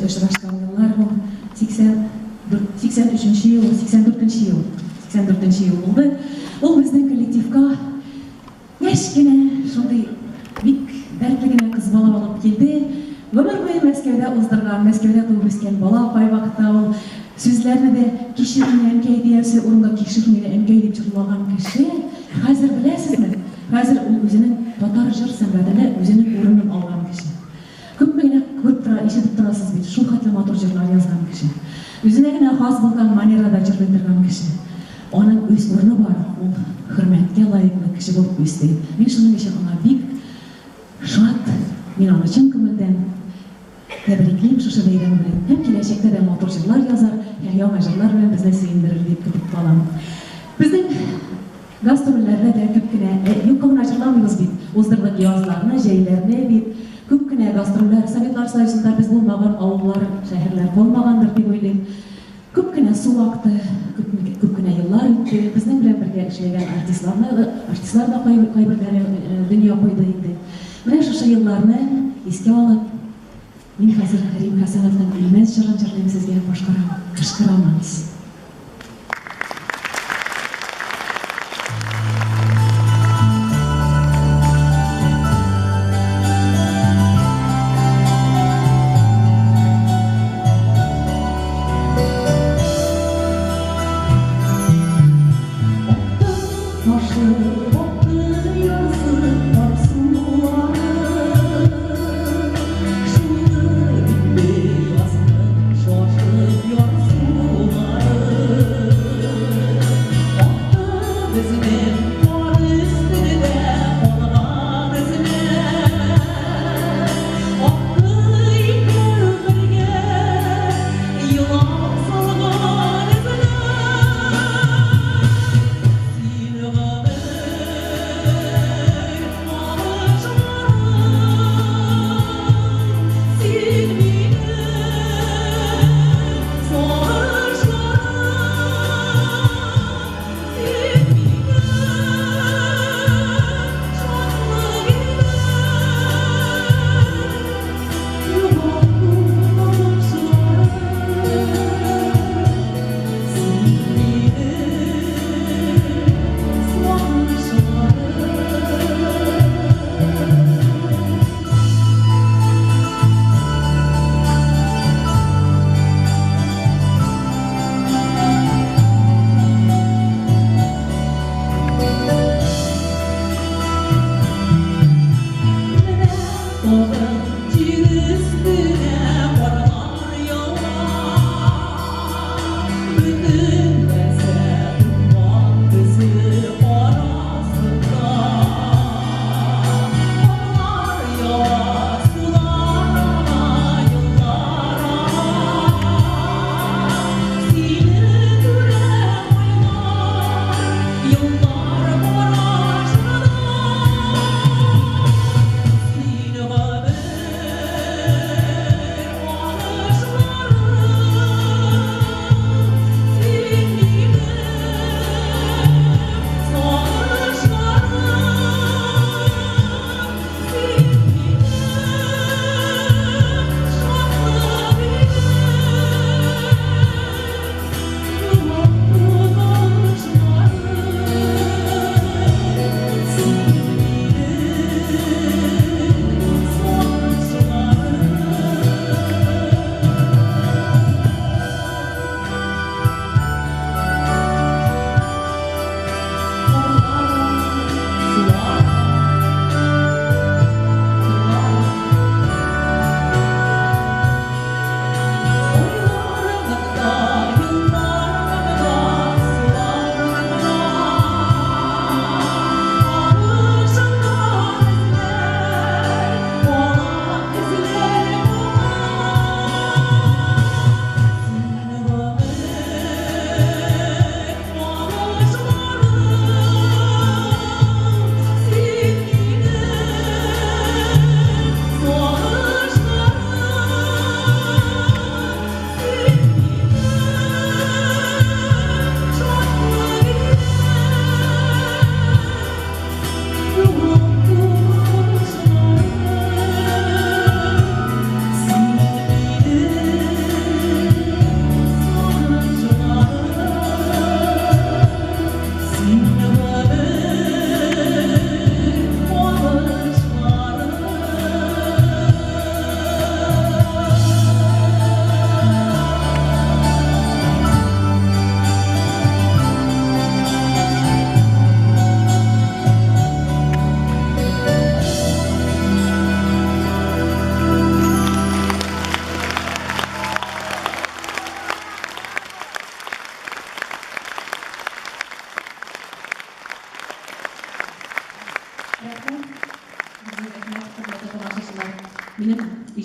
очрашкан еллар бу. 84, 83 ел, 84 ел, 84 ел булды. Ул безнең коллективка яшь кенә, шундый бик дәртле генә кыз бала булып килде. Гомер буе Мәскәүдә уздырган, Мәскәүдә туып үскән бала кайвакытта ул сүзләрне дә кичер мине әнкәй диясе урынга кишер мине әнкәй дип җырлаган кеше. Хәзер беләсезме? Хәзер ул үзенең татар җыр сәнгатендә үзенең урынын алган кеше. Күпме генә күреп тора, ишетеп торасыз бит, шул хәтле матур җырлар язган кеше. Үзенә генә хас булган манерада җырлый торган кеше. Аның үз урыны бар, ул хөрмәткә лаеклы кеше булып үсте. Мин шуның өчен аңа бик шат, мин аны чын күңелдән тәбриклим шушы бәйрәм белән. Һәм киләчәктә дә матур җырлар язар, һәм яңа җырлар белән безне сөендерер дип көтеп калам. Безнең гастрольләрдә дә күп кенә, юкка гына җырламыйбыз бит, уздырдык язларны, җәйләрне дип. Күп кенә гастрольләр, Советлар Союзында без булмаган авыллар, шәһәрләр калмагандыр дип уйлыйм. Күп кенә су акты, күп, күп кенә еллар үтте. Безнең белән бергә эшләгән артистларны, артистлар да кайберләре дөнья куйды инде. Менә шушы елларны искә алып, мин хәзер Рим Хәсәновның Үлмәс җырын җырлыйм сезгә, башкарам, Кышкы романс.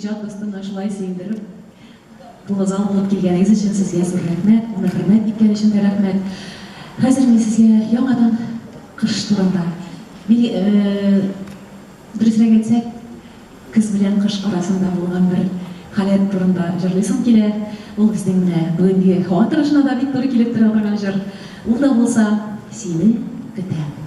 иҗат дустымны шулай сөендереп, тулы зал булып килгәнегез өчен сезгә зур рәхмәт, аны хөрмәт иткән өчен дә рәхмәт. Хәзер мин сезгә яңадан кыш турында, дөресрәк әйтсәк, көз белән кыш арасында булган бер халәт турында җырлыйсым килә. Ул безнең менә бүгенге һава торышына да бик туры килеп тора торган җыр. Ул да булса, Сине көтәм.